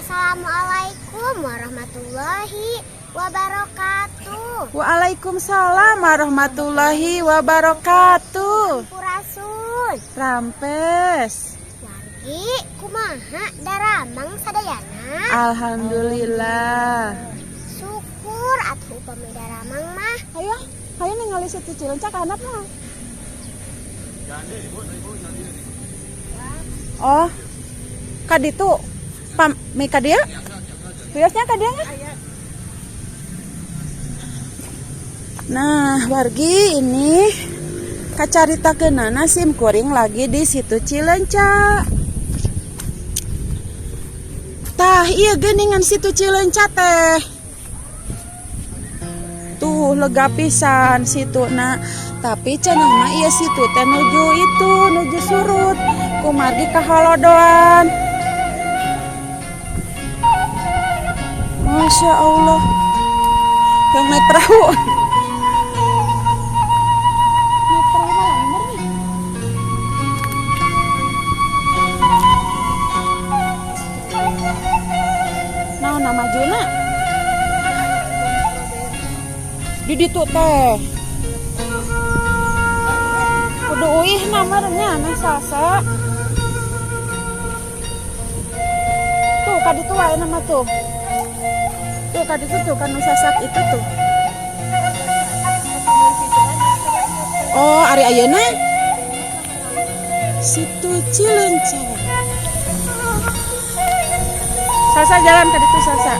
Assalamualaikum warahmatullahi wabarakatuh. Waalaikumsalam warahmatullahi wabarakatuh. Sampurasun. Rampes. Wargi, kumaha daramang sadayana? Alhamdulillah. Syukur atuh upami daramang mah. Ayo, ayo ningali Situ Cileunca ka handap mah. Oh, ka ditu. Pam, mi ka dieu? Wiosnya ka dieu nya? Nah, wargi, ini kacaritakeunana sim kuring lagi di Situ Cileunca. Tah, iya geuningan Situ Cileunca teh. Tuh lega pisan situ na. Tapi cenah mah ieu situ teh nuju itu, nuju surut. Kumargi kahalodoan. Masya Allah. Yang naik perahu. Naik perahu mah bener nih. Nah, nama Juna. Di ditu teh. Kudu uih namarnya nah Salsa. Tuh ka ditu wae nama tuh. Tuh ka ditu tuh kan nu sasak itu tuh. Oh, ari ayeuna Situ Cileunca. Salsa jalan ka ditu Salsa.